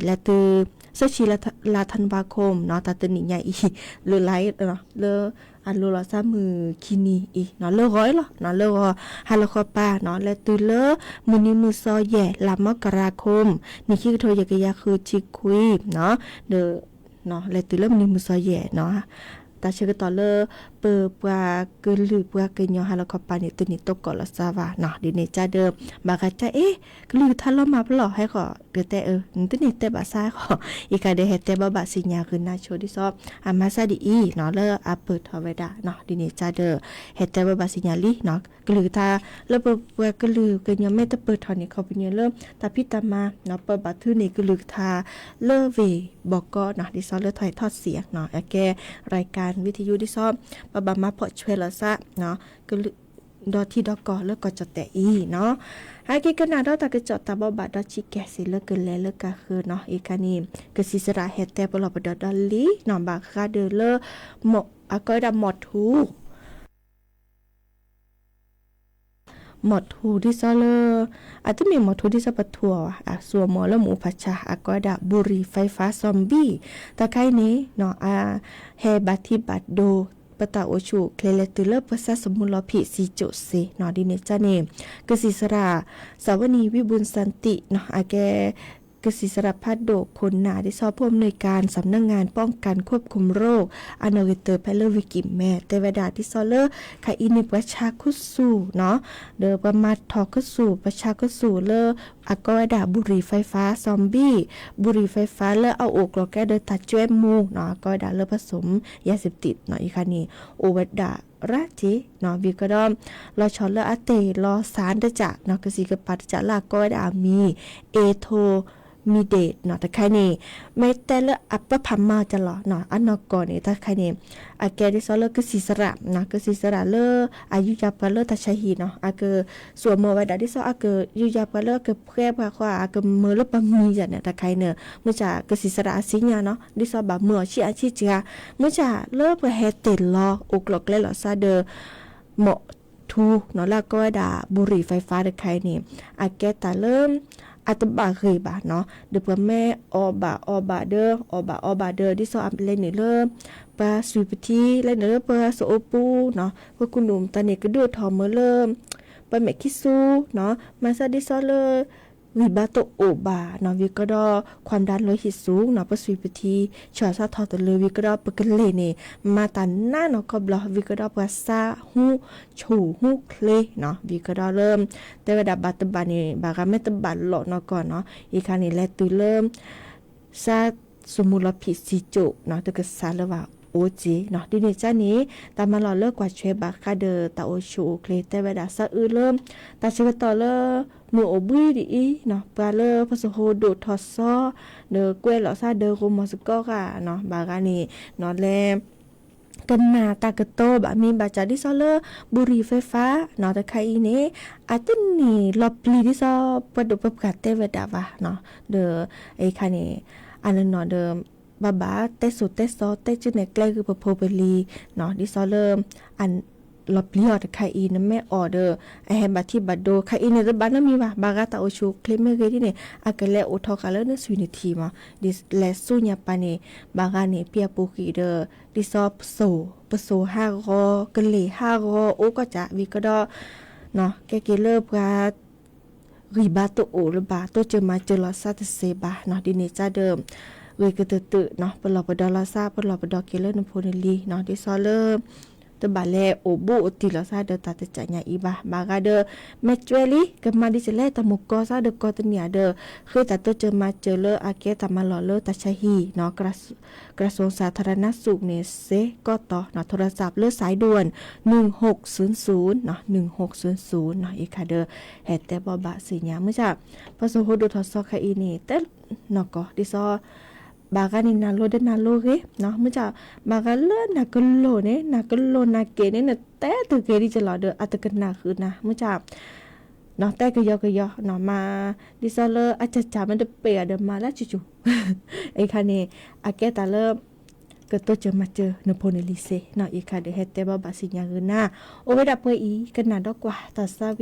လဲၤတုၤ သၢဆံ လါ ธันวาคมနီၤ တၢ်တနံၣ်ညါအံၤ လၢလါ လၢအလိၤလီၤစၢ်မုၢ်ခံနံၤအံၤနီၤ လၢဂီၤအံၤလီၤနီၤ လၢဂီၤဟါလီၤခီပၤနီၤ လဲၤတုၤလၢ မုၢ်နံၤမုၢ်သီ ယဲၢ် လါ มกราคม နံၣ်ခံကထိယဲၢ်ကယၤဃုဆံခွံနီၤ ဒီး လဲၤတုၤလၢမုၢ်နံၤမုၢ်သီယဲၢ်နီၤ တၢ်ဆၢကတီၢ်လၢ ပပှၤကလုာ်ပှၤကညီဟါလီၤခီပၤန့ၣ် တန့ၢ်သကိးလီၤစၢ်ဘၣ်နီၤ ဒ်န့ၣ်ကါဒီး ဘၣ်ဂၤကါအ့ၣ် ကလုၢ်ကထါလီၤမၢ်ပလီၢ်ဟဲဃီၤ ကတဲအၢ နတန့ၢ်တဲဘၣ်စၢ်ဃီၤ အံၤခါဒီး ဟဲတဲဘၣ်ဘၣ်စံၣ်ညါဂ့ၤနၤဆိဒ်သိး အမၤစၢ်ဒ်အံၤနီၤ လၢအပၢၢ်ထီၣ်ဝဲဒၣ်နီၤ ဒ်န့ၣ်ကါဒီး ဟဲတဲဘၣ်ဘၣ်စံၣ်ညါလံနီၤ ကလုၢ်ကထါလၢပပှၤကလုာ်ကညီမ့ၢ်တပၢၢ်ထီၣ်န့ၣ် ခီပညီလၢ တၢ်ဖံးတၢ်မၤနီၤ ပဘၣ်ထုးန့ၢ်ကလုၢ်ကထါ လၢဝ့ၢ်ဘီကီနီၤ ဒ်သိးလၢထီၣ်ဟဲထီၣ်စံးနီၤ အကဲ รายการวิทยุ ဒ်သိး ပဘၣ်မၤဖီၣ်ဆွဲလီၤစၢ် ကလုာ် ဒီထံဒီကီၢ်လၢကီၢ်ကၠီၣ်တဲၣ်အံၤနီၤ ဟဲက့ၤကနၣ်ဒီးတၢ်ကစီၣ်တၢ်ဘိးဘၣ်ဒီးဆံးကဲဆံးလၢကလဲၤလၢကဃၢၤနီၤ အံၤခါန့ၣ် ကစံးစရးဟဲတဲပလီၢ်ပဒီးဒီးလံနီၤ ဘၣ်ဃးဒီးလၢ အကီးဝဲဒၣ်မီၢ်ထူ မီၢ်ထူဒ်သိးလၢ အတမ့ၢ်မီၢ်ထူဒ်သိးပထူအီၤဘၣ် အစိာ်မီၢ်လၢမူးအူဖးဆါ အကီးဝဲဒၣ် ဘူရံၤဖဲဖး ซอมบี้ တၢ်ခါအံၤန့ၣ် အဟဲဘၣ်ထံဘၣ်ဒိ ပတၢ်အိၣ်ဆူၣ်အိၣ်ချ့လဲၤတုၤလၢ ပှၤဆါစမူလီၤဖံးစံကၠိၣ်စ့နီၤ ဒ်န့ၣ်ကါန့ၣ် ကစံးစရး สวนี วิบูลย์สันติ နီၤ အကဲ ကစံးစရးဖးဒိၣ်ခိၣ်နၢ် ဒ်သိး ผู้อำนวยการสำนักงานป้องกันควบคุมโรค အနီၢ်ဂ့ၤတၢၢ်ဖဲလၢဝ့ၢ်ကံၢ်မဲ တဲဝဲဒၣ်ဒ်သိးလၢ ခဲအံၤန့ၣ် ပှၤဆါခူသူၣ်နီၤ ဒီးပှၤမၤထီၣ်ခူသူၣ် ပှၤဆါခူသူၣ်လၢ အကီးဝဲဒၣ် ဘူရံၤဖဲဖး ซอมบี้ ဘူရံၤဖဲဖးလၢအအိၣ်ကျီၢ်ကျဲဒီးတၢ်ကွဲမူနီၤ အကီးဝဲဒၣ်လၢ ผสมยาเสพติด နီၤ အံၤခါန့ၣ် အိၣ်ဝဲဒၣ်ရၣ်က့ၤနီၤ ဝံၤကဒီး လီၤဆီလၢအတ့ၢ်လီၤစၢ်တစဲးနီၤ ကစံးကပၤတစဲးလၢအကီးဝဲဒၣ်အမံၤ အ့ထိ မံၤဒ့းနီၤ တခါန့ၣ် မ့ၢ်တဲလၢအပဖးမၤတလီၤနီၤ အနီၢ်ကီၢ်န့ၣ် တၢ်တခါန့ၣ် အကဲဒ်သိးလၢကစံးစရးနီၤ ကစံးစရးလၢ အယူးယၤပှၤလၢတၢ်ဆါဟံၣ်နီၤ အကစိာ်မီၢ်ဝဲဒၣ်ဒ်သိး အကယူးယၤပှၤလၢအကဖှဲပှၤဃီ အကမၢလၢပှၤမံၤယၤန့ၣ် တၢ်တခါအံၤန့ၣ် မုၢ်ဆါကစံးစရးအစံၣ်ညါနီၤ ဒ်သိးဘၣ်မၢအီၤဆံးအါဆံးစှၤ မုၢ်ဆါလၢပှၤဟဲတ့ၢ်လီၤအိၣ်ကျီၢ်ကျဲလီၤစၢ်ဒီး မီၢ်ထူနီၤ လၢအကီးဝဲဒၣ် ဘူရံၤဖဲဖး တခါအံၤန့ၣ် အကဲတၢ်လၢ အတဘၣ်ဂ့ၤဘၣ်နီၤ ဒီးပှၤမ့ၢ်အီၣ်ဘၣ်အီဘၣ်ဒီး အီၣ်ဘၣ်အီဘၣ်ဒီး ဒ်သိးအလဲၤနုာ်လၢ ပှၤစူးပထံ လဲၤနုာ်လၢပှၤစအိပူနီၤ ပှၤကူၣ်နူာ်တၢ်န့ၣ် ကဒုးအိၣ်ထီၣ်မၢလၢ ပှၤမဲာ်ခံဆူနီၤ မၤစၢ်ဒ်သိးလၢ ဂံၢ်ဘါတအိၣ်ဘၣ်နီၤ, ဝံၤကဒီး ความดันโลหิตสูงနီၤ, ပစွံးပထံ ဆှၢစၢ်ထီၣ်တလၢ ဝံၤကဒီး ပကလ့ၢ်န့ၣ် မၤတၢ်နးနီၢ်ကီၢ်ဘျီ, ဝံၤကဒီး ပှၤဆါဟူးဆူၣ်ဟူးချ့နီၤ, ဝံၤကဒီးလၢ တဲဝဲဒၣ်ဘၣ်တဘၣ်န့ၣ် ဘၣ်ဂၤမ့ၢ်တဘၣ်လိာ်နီၢ်ကီၢ်နီၤ, အံၤခါန့ၣ် လဲၤတုၤလၢ စါစမူလီၤဖံးစံကၠိၣ်နီၤ, တကစၢ်လၢဘၣ်အိၣ်က့ၤနီၤ, ဒ်န့ၣ်ကါန့ၣ် တၢ်မၤလီၢ်လၢကွၢ်ဆွဲဘၣ်ဃးဒီးတၢ်အိၣ်ဆူၣ်အိၣ်ချ့ တဲဝဲဒၣ် စးအုးလၢ တၢ်ဆၢကတီၢ်လၢ မုၢ်အိၣ်ဘှံးဒ်အံၤနီၤ, ပှၤလၢပစိာ်ဟိဒိၣ်ထီၣ်စီ ဒီးကွဲးလီၤစၢ်ဒီးဂိၢ်မီၢ်စ့ၢ်ကီးဂၤနီၤ, ဘၣ်ဂၤန့ၣ်နီၤ လဲၤ ကနၣ်တၢ်ကတိၤဘၣ်မ့ၢ်ဘၣ်စး ဒ်သိးလၢ ဘူရံၤဖဲဖးနီၤ တခါအံၤန့ၣ် အတန့ၢ်လီၤပျံၤဒ်သိး ပှၤဒိၣ်ပှၤပှၢ်တဲဝဲဒၣ်ဘၣ်နီၤ, ဒီးအံၤခါန့ၣ် အနီၢ်နီၢ်ဒီး ဘၣ်ဘၣ်တဲစိၤတဲစီ တဲကၠိနဲၣ်ကျဲဂ့ၤ ပဖိပလံၤနီၤ, ဒ်သိးလၢ အ လီၤပျံၤအီၤတခါအံၤ နမ့ၢ်အီၣ်ဒီး အဟဲဘၣ်ထံဘၣ်ဒိ ခါအံၤန့ၣ် တဘၣ်နီတမံၤဘၣ်, ဘၣ်ဂၤတၢ်အိၣ်ဆူၣ်အိၣ်ချ့မ့ၢ်ဂ့ၤဒ်န့ၣ် အကလဲၤအိၣ်ထီၣ်ဃာ်လၢနသွံၣ်နထံၣ်မး, ဒ်လဲၤဆူညါပၤန့ၣ် ဘၣ်ဂၤန့ၣ် ပျဲပူၤဃံးဒီး ဒ်သိးပစိာ် ပစိာ်ဟးဂီၤ ကလ့ၢ်ဟးဂီၤ အိၣ်ကီၢ်ကး ဝံၤကဒီး ကဲက့ၤလၢပှၤ ဂံၢ်ဘါတအိၣ်လၢၤဘၣ် တိစၢၤမၤစၢၤလီၤစၢ်တသ့ဘၣ်နီၤ, ဒ်န့ၣ်ကါဒီး ဂ့ၤကတၢၢ်တၢၢ်နီၤ ပလီၢ်ပဒီလီၤစၢ် ပလီၢ်ပဒီက့ၤလၢနဖိနလံၤနီၤ, ဒ်သိးလၢ တဘၣ်လဲၤအိၣ်ဘူးအိၣ်တံၢ်လီၤစၢ်ဒီးတၢ်တစၢ်ညါအံၤဘၣ်, ဘၣ်ဂၤဒီး မ့ၢ်ကွဲးလံ ကမၤဒ်လဲၣ် တၢ်မိၢ်ကီၢ်စၢ်ဒီးကီၢ်တနံၤဒီး ဃ့တၢ်တိစၢၤမၤစၢၤလၢအကဲတၢ်မၤလီၢ်လၢတၢ်ဆါဟံၣ်နီၤ กระทรวงสาธารณสุขန့ၣ် စ့ၢ်ကီးတီၤနီၤ โทรศัพท์လၢ สายด่วน หนึ่งหกศูนย์ศูนย์နီၤ หนึ่งหกศูนย์ศูนย์နီၤ အံၤခါဒီး ဟဲတဲဘီၣ်ဘၣ်စံးညါ မုၢ်ဆၣ် ပှၤစိာ်ဟိဒိၣ်ထီၣ်စီခါအံၤန့ၣ် တဲနီၢ်ကီၢ် ဒ်သိး ဘၣ်ဂၤန့ၣ် နၢ်လိၤဒီးနၢ်လိၤဂ့ၤနီၤ မုၢ်ဆၣ် ဘၣ်ဂၤလၢနၢ်ကလိၤန့ၣ် နၢ်ကလိၤနၢ်က့ၤန့ၣ် နတဲတဂ့ၤဒ်ကလီၤဒီး အတကနၣ်ဃုာ်နၤ မုၢ်ဆၣ် နီၤ တဲကယီကယီနီၤ မၤ ဒ်သိးလၢအကၢ်ကၢ်မ့ၢ်တပ့ၤအီၤဒီးမၤလၢဆူၣ်ဆူၣ် အံၤခါန့ၣ် အကဲတၢ်လၢ ကတိစၢၤမၤစၢၤနဖိနလံၤစ့ၢ်နီၤ အံၤခါဒီးဟဲတဲဘီၣ်ဘၣ်စံးညါဂ့ၤနၤ အိၣ်ဝဲဒၣ်ပှဲၤအံၤ ကနၣ်ဒီကွၢ်တၢ်သးဝံၣ်တဖျၢၣ်နီၤ တဖျၢၣ်ခံဖျၢၣ် ဟဲ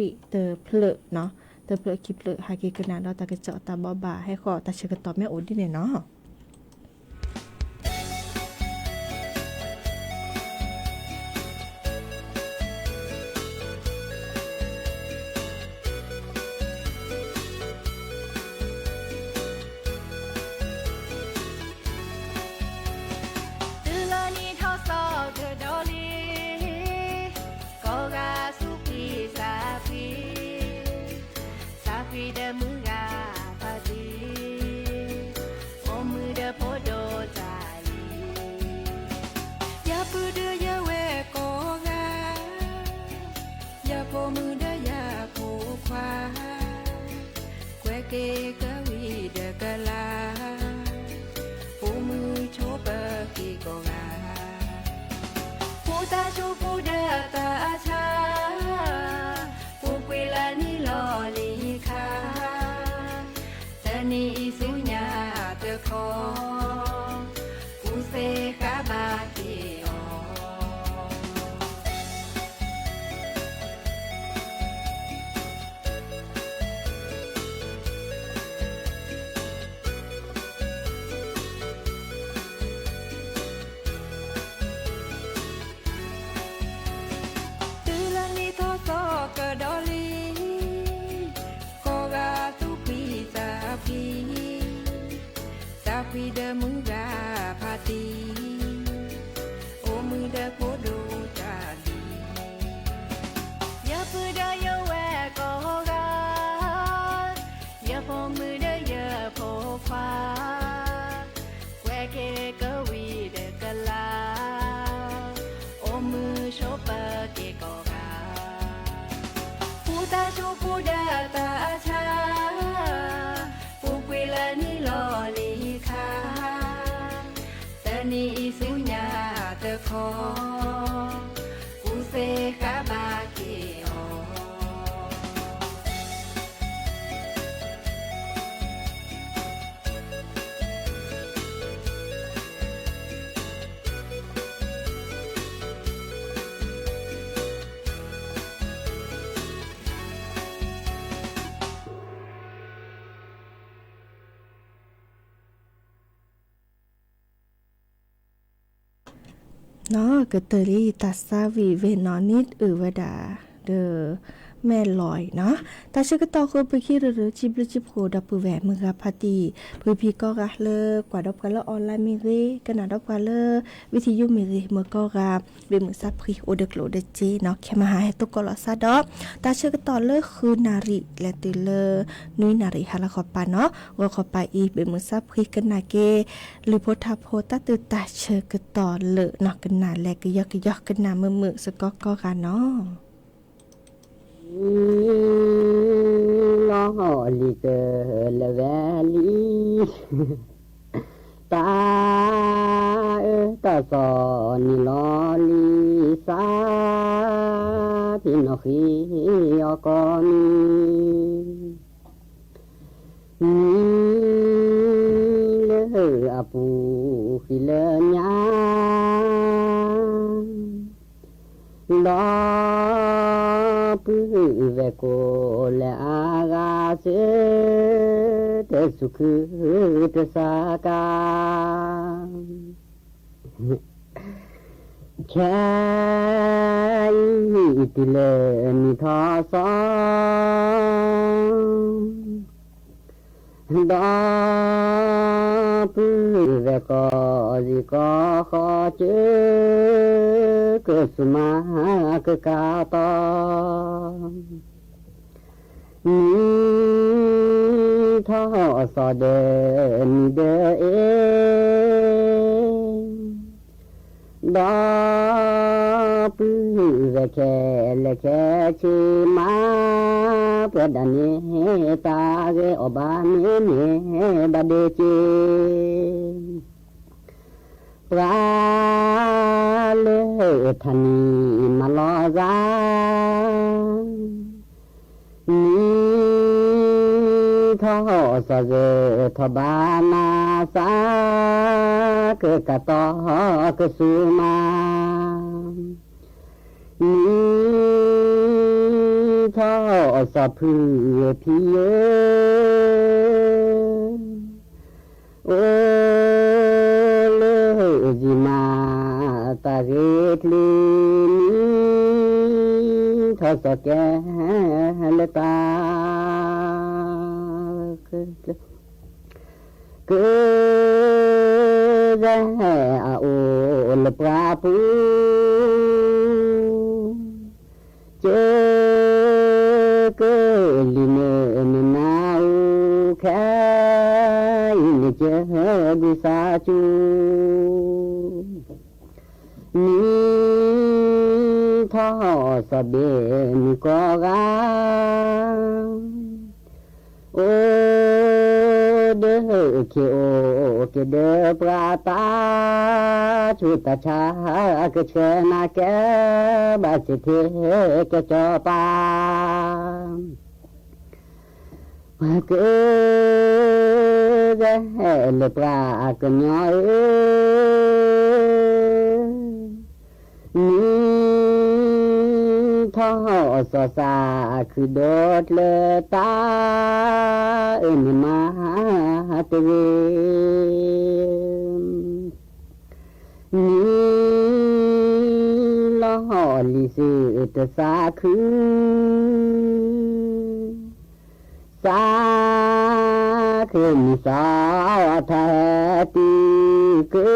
က့ၤကနၣ်ဒီးတၢ်ကစီၣ်တၢ်ဘီၣ်ဘၣ် ဟဲဃီၤတၢ်ဆၢကတီၢ်မ့ၢ်အိၣ်ဒ်န့ၣ်နီၤ တုၤလီၤနံၣ်ထီၣ်သီကဒီးလံ, ကိးဂၤသူၣ်ဖှံသးဖှံ, သးဖှံဒီးမုၢ်ဂၤဖါတံၢ်, အိၣ်မုာ်ဒီးဖိဒိၣ်တၢ်လံ, ယပုၢ်ဒီးယဝဲၢ်ကိးဂၤ ယဖိမုၣ်ဒီးယဖိခွါ, ကွဲးက့ၤကဝံၤဒီးကလၤ, ဖိမုၣ်ဆိးပၢၤက့ၤကိးဂၤ, ဖိသၣ်ဆိဖိဒီးသးဆါ, ဖိပှ့ၤလၢနံၣ်လီၤလံၤခါ, တနံၤအံၤဆူညါတခီ, ပူၤစ့ဃာ်ဘၣ်က့ၤအီၤ တုၤလၢနံၣ်ထီၣ်သီကဒီးလံ, ကိးဂၤသူၣ်ဖှံသးဖှံ, သးဖှံဒီးမုၢ်ဂၤဖါတံၢ်, အိၣ်မုာ်ဒီးဖိဒိၣ်တၢ်လံ, ယပုၢ်ဒီးယဝဲၢ်ကိးဂၤ, ယဖိမုၣ်ဒီးယဖိခွါ, ကွဲးက့ၤကဝံၤဒီးကလၤ, အိၣ်မုာ်ဆိးပၢၤက့ၤကိးဂၤ, ဖိသၣ်ဆိဖိဒီးသးဆါ, ဖိပှ့ၤလၢနံၣ်လီၤလံၤခါ, တနံၤအံၤဆူညါတခီ, ပူၤစ့ဃာ်ဘၣ်က့ၤအီၤ နီၢ်ကတၢၢ်လံ တၢ်သးဝံၣ်ဝဲနီၢ်နံၣ်အုၣ်ဝဲဒၣ် ဒီး မဲၢ်လီၤနီၤ, တၢ်ဆၢကတီၢ်ဃုပခံရၢရၢ ဆံဘျုးဆံဖှိၣ် ဒီပုၢ်ဝဲၢ်မုၢ်ဂၤဖါတံၢ် ဖုဖံကီဂၤလၢ ကွၢ်ဒီးပှၤလၢ online မ့ၢ်ဂ့ၤ, ကနၣ်ဒီးပှၤလၢ ဝံၤထံယိမ့ၢ်ဂ့ၤ, မုၢ်ကီဂၤ ဘ့ၣ်မုၢ်ဆါဖှံ အိၣ်ဒီးကျိၣ်ဒီးစ့နီၤ, ခဲမဟါဟဲသကိးလီၤစါဒီး တၢ်ဆၢကတီၢ်လၢဃုနၣ်ရံၣ် လဲၤတုၤလၢ နွံနၣ်ရံၣ်ဟါလီၤခီပၤနီၤ, ဂီၤခီပၤအံၤ ဘ့ၣ်မုၢ်ဆါဖှံကနၣ်က့ၤ လုၢ်ဖိထါဖိတၢ်တုၤတၢ်ဆၢကတီၢ်လၢနီၤ, ကနၣ်လဲၤကယီကယီ ကနၣ်မုာ်မုာ်စ့ၢ်ကီးကီဂၤနီၤ. လီၤလံၤတလၢဝဲလံ, တၢ်အၢတၢ်စီၤ နံၤလီၤလံစါ, ဖံနီၣ်ဃံအီၤကီးမံၤ, နံၤလၢအပူၤဃံလၢညါ ဒီပုၢ်ဝဲၢ်ကိးလဲၤအါဂၤစ့ၢ်, တစူၤခုတစါကါ, ခဲအံၤတုၤလၢနံၣ်ထီၣ်စီၤ ဒီပုၢ်ဝဲၢ်ကိးဂၤကိးဃီကၢ, ကစူၢ်မၤကကၤတီၤ, နံၣ်ထီၣ်စီၤဒီးနံၤဒီးအ့ၣ် ဒီပုၢ်ဝဲၢ်ခဲလၢာ်ခဲဆ့မး, ပှၤဒၣ်န့ၣ်တၢ်ဂ့ၤအီၣ်ဘၣ်န့ၣ်န့ၣ် ဘၣ်ဒ့က့ၤ ပှၤလၢထါနံၤမၤလီၤဂာ် နံၣ်ထီၣ်စီၤစၢၤထီၣ်ဘၣ်နၤစါ, ကကၤတီၤကစူၢ်မၤ, နံၣ်ထီၣ်စီၤဖုဖံဧၢ အိၣ်လၢစံမၤတၢ်ဂ့ၤချ့, နံၣ်ထီၣ်စီၤကဲလၢတၢ် ကဲ ကဲအအိၣ်လၢပှၢ်ပူၤ ကဲ ကဲလံန့ၣ် နနၢ်ဟူခဲ အံၤန့ၣ်ကဲ ဒုးစၢ်ကၠူ နံၣ်ထီၣ်စီၤဘ့ၣ်မုၢ်ကီၢ်ဂၤ အိၣ်ဒီးခ့အိၣ်က့ၤဒီးပှၤတၢ် ဆူတၢ်ဆါကဆှဲနၤကဲ ဘၣ်စ့ၢ်ထဲကဲကၠီၤပၤ ကဲ လၢပှၤကညီဧၢ နံၣ်ထီၣ်စီၤစၢ်ခုၣ်ဒီးကျၢၤတၢ် အၢန့ၣ်မၤတဂ့ၤ နံၣ်လီၤလံၤစ့ၢ်တစၢ်ခုၣ် စၢ်ခုၣ်မုၢ်စၢ်ထါဟဲတုၤ ကဲ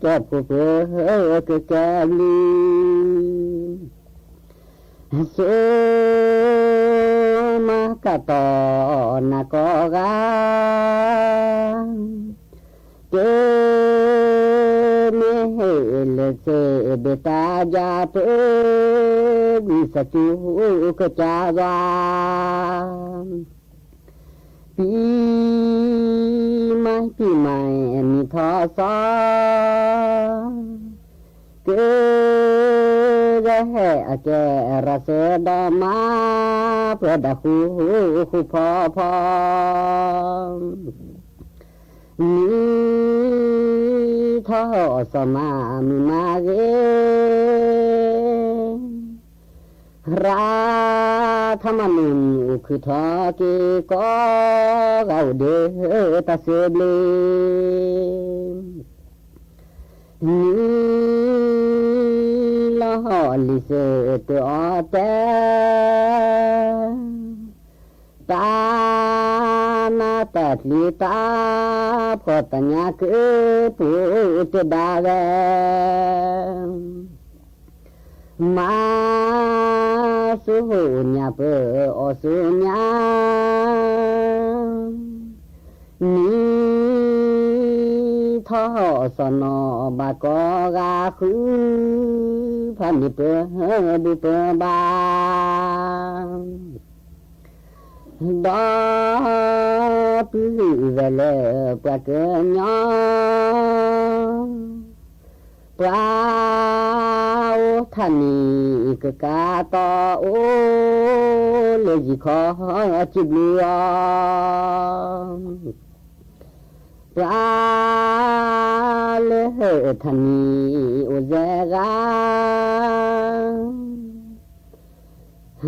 ကဲဖိပှဲၤကကဲဘျုး စိမၤကတီၢ်နၤကိးဂၤ ကဲ မ့ၢ်ဟ့ၣ်လၢစ့ၢ်ဘ့ၣ်တၢ်ယါပၢ ဒုးစၢ်ကၠူကစၢ်ယွၤ ပံၤမၤပံၤမၤနံၣ်ထီၣ်စီၤ ကဲ ကဲဟဲအကဲရၤစၢၤဒီးမၤ ပှၤဒၣ်ဃူဃူဖီဖီ နံၣ်ထီၣ်စီၤမၤမုာ်မၤဂ့ၤ ရၤထီၣ်မၤမုာ်ခုၣ်ထီၣ်က့ၤ ကိးဂၤအိၣ်ဒီးတၢ်စၢဘျ့ နံၣ် ဟီၣ်လံၤစ့ၢ်တအီတဲ, တၢ်နါတၢ်ချံတၢ် ဖှီၣ်တၢ်ညါကပူၤတဒၣ်ဝဲ, မၤဆူညါပၢၢ်အီၣ်ဆူညါ နံၤထီၣ်ဟီၣ်စီၣ်နီၤဘၣ်ကီဂၤဃု, ဖးန့ၢ်ပၢၢ်ဘူၣ်ပၢၢ်ဘါ, ဒီပုၢ်ဝဲၢ်လၢပှၤကညီ ပှၤအိၣ်ထးနံၤကကးတီၤအိၣ် လၢယံၤခီစံးဘျုးအီၤ, ပှၤလၢထးနံၤအိၣ်စဲဂၤ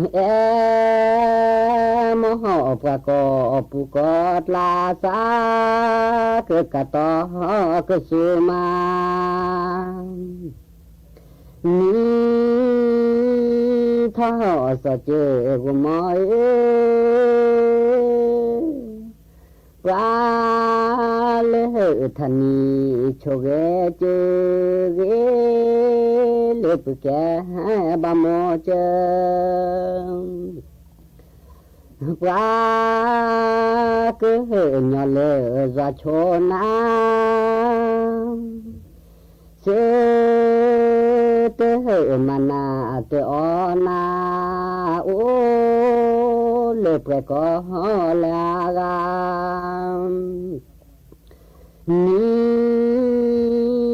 အဲၣ်မဟီၣ်ပှၤကိးပူၤကိးကျါစးကကးတီၤကစူၤမး, နံၤထီၣ်ဟီၣ်စီၣ်က့ၤဂီၤမီၤဧၢ, ပှၤလၢထးနံၤဆိၣ်ဂ့ၤစၢၤဂ့ၤ လၢပကဲဘၣ်မိၢ်စၢၤ ပှၤကညီလၢယွၤဆိၣ်နၤ, စၢၤတဟၢၣ်မၤနးတအီနၤ, အိၣ်လၢပှဲၤကီၢ်လၢအဂၤ နံၤ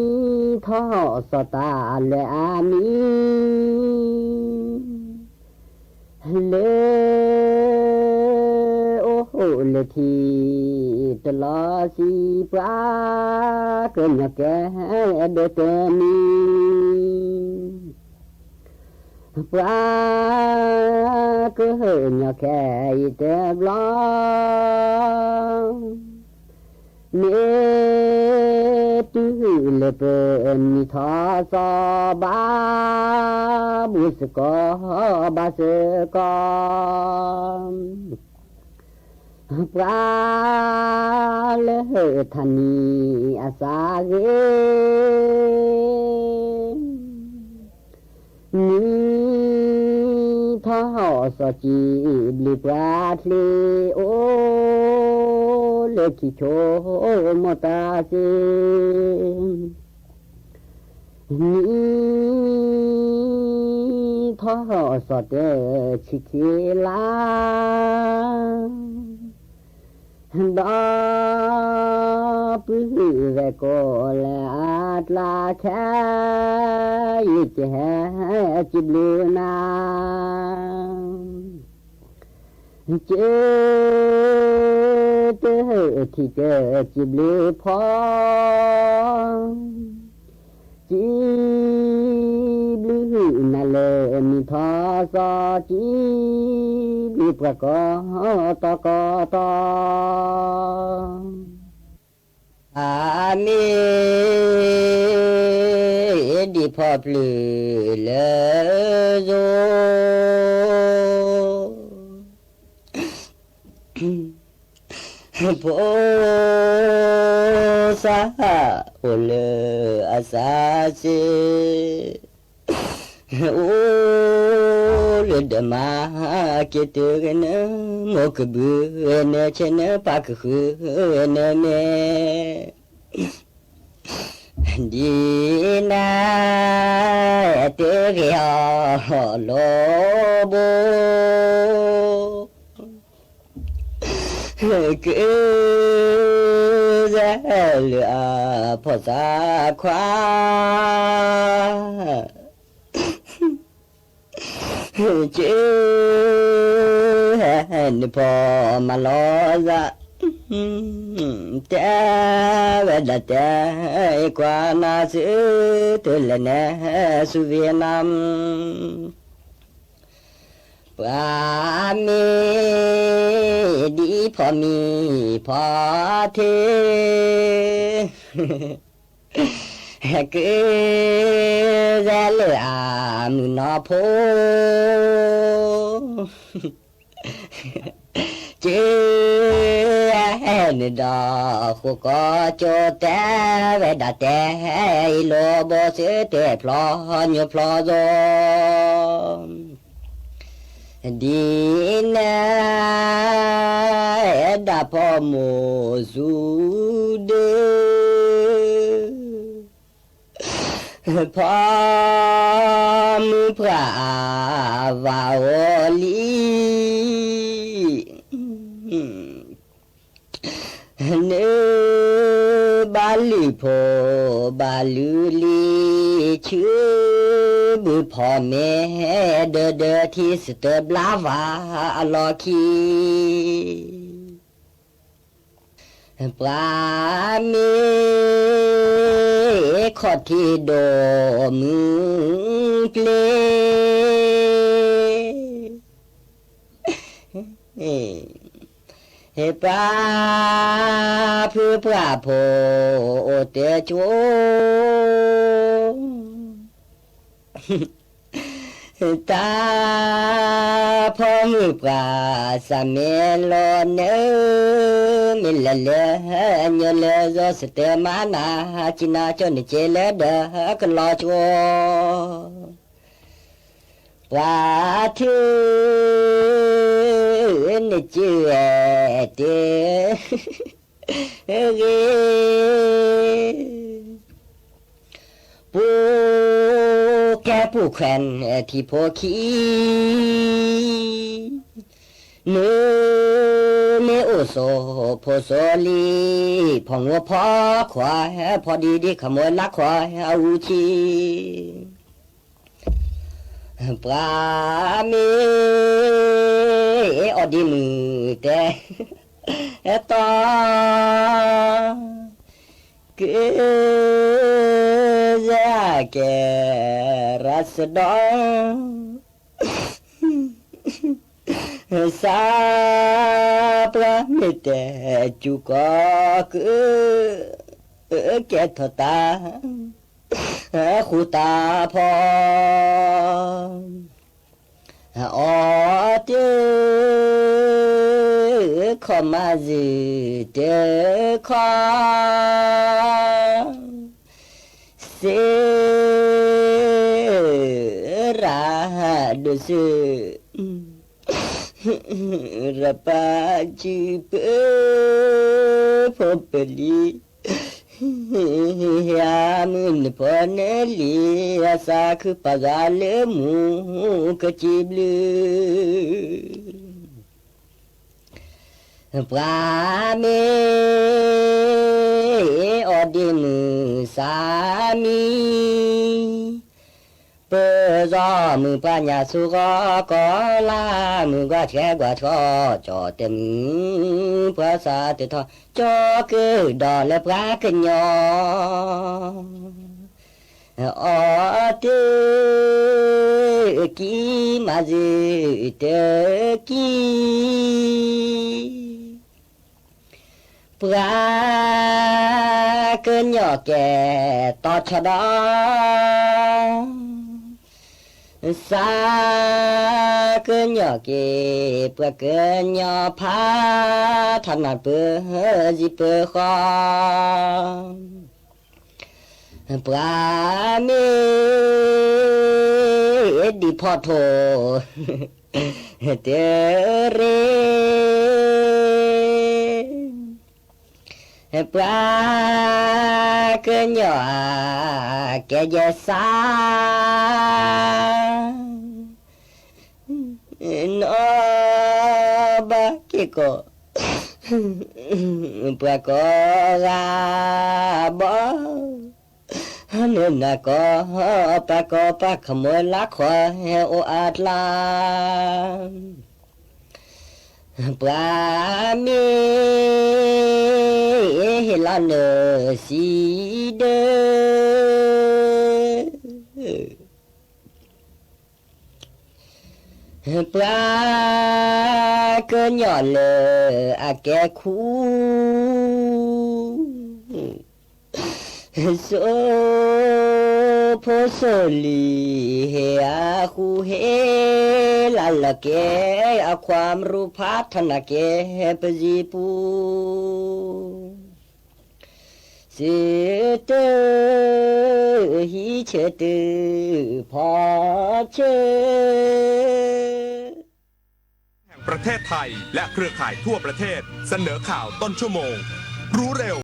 ထီၣ်ဟီၣ်စီၣ်တၢ်လၢအမံၤ, လၢအိၣ်ဟူးလၢထံးတလီၤဆံး ပှၤကညီကဲဒိၣ်တမံၤ ပှၤကညီခဲအံၤတဘျီ, မ့ၢ်တုၤလၢပနံၤထီၣ်စီၤဘၣ်, ဘူၣ်စ့ၢ်ကီးဘါစ့ၢ်ကီး ပှၤလၢထးနံၤအစးဂ့ၤ, နံၤထီၣ်ဟီၣ်စီၣ်ကံဘျံးပှၤချ့အိၣ်လၢထံဆိမိၣ်တၢ်စ့ နံၤထီၣ်ဟီၣ်စီၣ်တဲဆံးခံလါ, ဒီပုၢ်ဝဲၢ်ကိးလၢအကျါခဲအံၤ ယဟဲစံးဘျုးနၤ စၢၤတဟၢၣ်ထံၣ်ကစံးဘျုးဖီ, စံးဘျုးနၤလၢနံၤထီၣ်စီၤ, စံးဘျုးပှၤကိးတီၤကိးတီၤ, အၤမ့ၣ်, ဒ်ဖီပျၢၣ်လၢယိၤ ဖိသၣ်အိၣ်လၢအစးစ့, အိၣ်လၢဒၢးမၤက့ၤတုၤဂ့ၤန့ၣ်, မိၢ်ကဘုးန့ၣ်ဆ့န့ၣ် ပၢ်ကဃုန့ၣ်မ့ၢ် ဒ်နၤတဲဂ့ၤအီၤလီၤဘိ ကဲ လၢအဖိသၣ်ခွါ ကဲ နဖိမၤလီၤသး တဲဝဲဒၣ်တဲ ကွၢ်နၤစုတလဲၤနဲ ဆူဝ့ၢ်နမ် ပှၤမ့ၢ်ဒ်ဖီမံၤဖီထ့ ကဲလၢအမုၢ်နီၤဖိ ကဲန့ၣ်ဒီး ဃိကီကၠိတဲဝဲဒၣ်တဲ အံၤလိာ်ဘိစ့တဲဖျီညိဖျီသိ ဒ်န့ၣ် ဒၣ်ဖီမိၢ်စူၤဒု ဖီမုၢ်ပှၢ်အဝၤအိၣ်လံ နဘၣ်လုၢ်ဖိဘၣ်လုၢ်လံၤ ဆူဘုဖီမ့ၢ် ဒၢဒၢထံစတၢၢ်ဘျါဝၤအလီၢ်ခံ ပှၤမ့ၢ်ခီၣ်ထံးဒိၣ်မုၢ်ပျ့ၤ ပှၤဖုပှၤဖိအိၣ်တကၠိ တၢ်ဖီမုၢ်ပှၢ်စၢ်မ့ၢ်လီၤနၢ မ့ၢ်လဲၤလဲၤညိလၢ စီၤစတၢၢ်မၤနၤကံနၤကၠိနက့လၢဒၢးကလီၤကၠိ ပှၤထံ နစ့ဝဲတဂ့ၤ ပူၤကဲပူၤခွဲးထံဖိခံ နမ့ၢ်အိၣ်ဆိးဖိဆိးလံၤ ဖီငိဖီခွါ ဖီဒံဒံခမိလါခွါအူဆံ ပှၤမ့ၢ်အီၣ်ဒ့မုၢ်တဲ တီ ကဲ ကဲရၢစဒီ စၢ်ပှၤမ့ၢ်တဲကၠူကီက ကဲထီၣ်တၢ် ဃူတၢ်ဖီ အီၣ်တ့ၢ် ခီၣ်မၤစၢၤတခီ စ့ ရၢ်ဒိၣ်စ့ ရပၢ်စုပၢ ဖိပလံၤ ဟံမုၢ်နဖိနလံၤ အစၢ်ခုပာ်ဂၤလၢမူကစံးဘျုး ပှၤမ့ၢ်အီၣ်ဒ့မုၢ်စၢ်မံၤ ပၢၤစီၤမုၢ်ပှၢ်ညၣ်ဆူဂီၤကီလါ မုၢ်ကွၢ်ထွဲကွၢ်ထွဲ ကၠီတဲမုၢ် ပှၤစးတထီၣ် ကၠီကဒီးလၢပှၤကညီ အီၣ်တ့ၢ် ကံမၤစၢၤတကံ ပှၤကညီကဲတီၤဆီဒီး စးကညီက့ၤ ပှၤကညီဖးထီၣ်နၢ်ပၢၢ် စံးပၢၢ်ဃီ ပှၤမ့ၢ်ဒံးဖီထိၣ် တရ့ ပှၤကညီအကဲယဲစါ နီၢ်ဘၣ်က့ၤကီး ပှၤကိးဂၤဘီ နနာ်ကီး ပှၤကိးပှၤခမိၢ်လါခွါအိၣ်အကျါ ပှၤမ့ၢ်ဟ့ၣ်လီၤနၢၤစံးဒၢ ပှၤကညီလၢအကဲခူ စ စိဖိစိလံၤ ဟ့ၣ်အဃူဟ့ၣ်လၤလၢကဲ အခွါမရူဖးထီၣ်နာ်က့ ပစံးပူ စ့တၢ် ဟံးဆၢတၢ်ဖီဆၢ แห่งประเทศไทยและเครือข่ายทั่วประเทศเสนอข่าวต้นชั่วโมง รู้เร็ว